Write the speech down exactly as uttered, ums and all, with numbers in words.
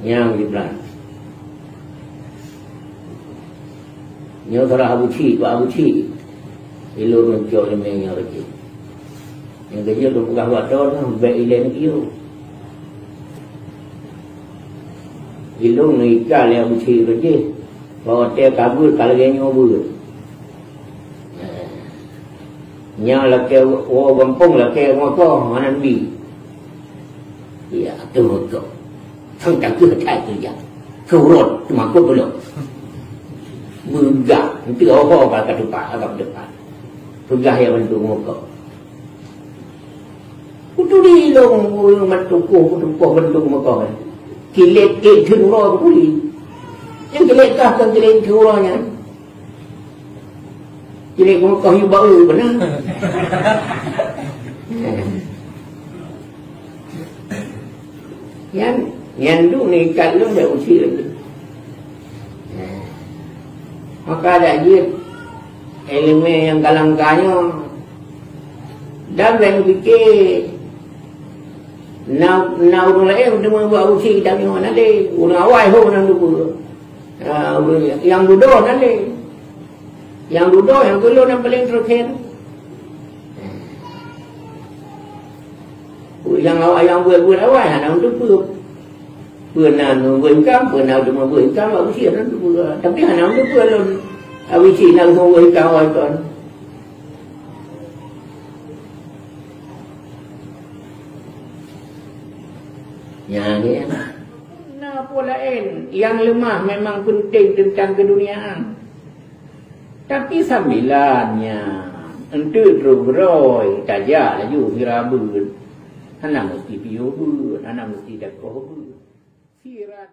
Nyang Gibran. Nyoe salah Abu Cik, bak Abu Cik. Ilôn meuncoe leumeh nyoe lagi. Nyang keujeuet lôn peugah bak droeneuh, bèk ilèe neuk yue. Ilôn neuika lé Abu Cik lôn jih. Bahwa watèe ka beuet ka lagèe nyoe beuet. Nyan lakèe woe gampông, lakèe rumoh koh, hana neubi. Ya, teuh rumoh koh. Sang takeuh that teuh jak. Keu rot teumakot tulông. Beugah, enteuk ho-ho ka teupat, agam teupat. Peugah ya bantu rumoh koh. Kuturi lôn ureueng meutukoh, meutukoh bantu rumoh koh. Kilét ék keu uroe kuturi. Nyang kilét kah kon kilét keu uroe nyan. Jadi, keu kah yue bak eu beuna. Nyan, nyan duek neuikat lôn dak usie lagi. Maka dak jeuet ileumèe nyang ka langka nyoe. Dan lôn pike, na, na ureueng laén teuma bak usie kitab nyoe hana lé. Ureueng awai ho nyang teupeue. Ah, ureueng nyang dudoe hana lé. Nyang dudoe, nyang keu lôn nyang paleng teureukèe. Nyang awai, nyang buet-buet awai hana lôn teupeue. Peue na lôn buet itam, peue na lôn buet itam, bak usie hana lôn teupeue. Tapi hana lôn teupeue lôn. Abu Cik na lôn buet itam awai kon. Nyan, nyan. Na peue laén nyang leumah memang peunteng teuntang keuduniaan. Tapi sambilan nyan, enteuk trok beurôi, tajak laju sira beuet. Hana musti piôh beuet, hana musti dakoh beuet. Sira